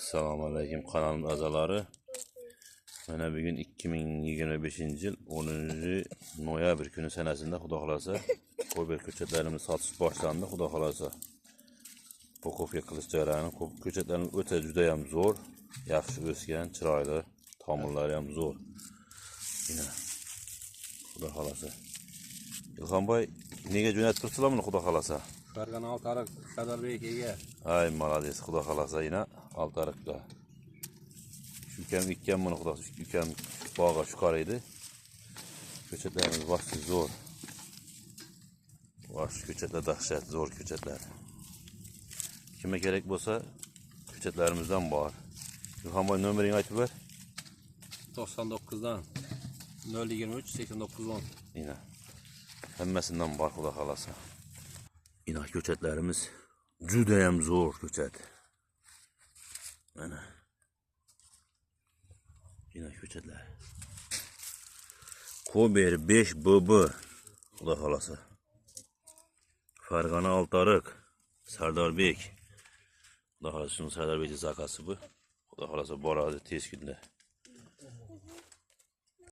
Assalomu alaykum kanalım a'zolari. Mana bugun 2025-yil 10 noyabr kuni sanasida, xudo xolasa, Kober ko'chatlarimiz sotish boshlandi, xudo xolasa. Покупка qilish jarayoni. Ko'chatlarimiz o'ta juda ham zo'r, yaxshi o'sgan, chiroyli, tomirlari ham zo'r. Mana, xudo xolasa. Ilhomboy, nega jo'natib turibsizlar buni, xudo xolasa? Farg'ona, Oltiariq, Sardarbek ega. Ay, молодец, xudo xolasa, yine Oltiariqqa. Shu ukam ekkan buni, xudo, ukam bog'a shuqar edi. Ko'chatlarimiz вообще zo'r. Вообще ko'chatlar dahshat zo'r ko'chatlar. Kimga kerak bo'lsa, ko'chatlarimizdan bor. Ilhomboy, nomeringni aytib ber. 99dan 023 89 10. Yine. Hammasidan bor, xudo xolasa. Ina ko'chatlarimiz judayam zo'r ko'chat. Mana. Ina ko'chatlar. Kober 5 BB, xudo xolasa. Farg'ona, Oltiariq, Sardorbek. Xudo xolasa, shuni Sardorbekning zakasi bu. Xudo xolasa, boradi tez kunda.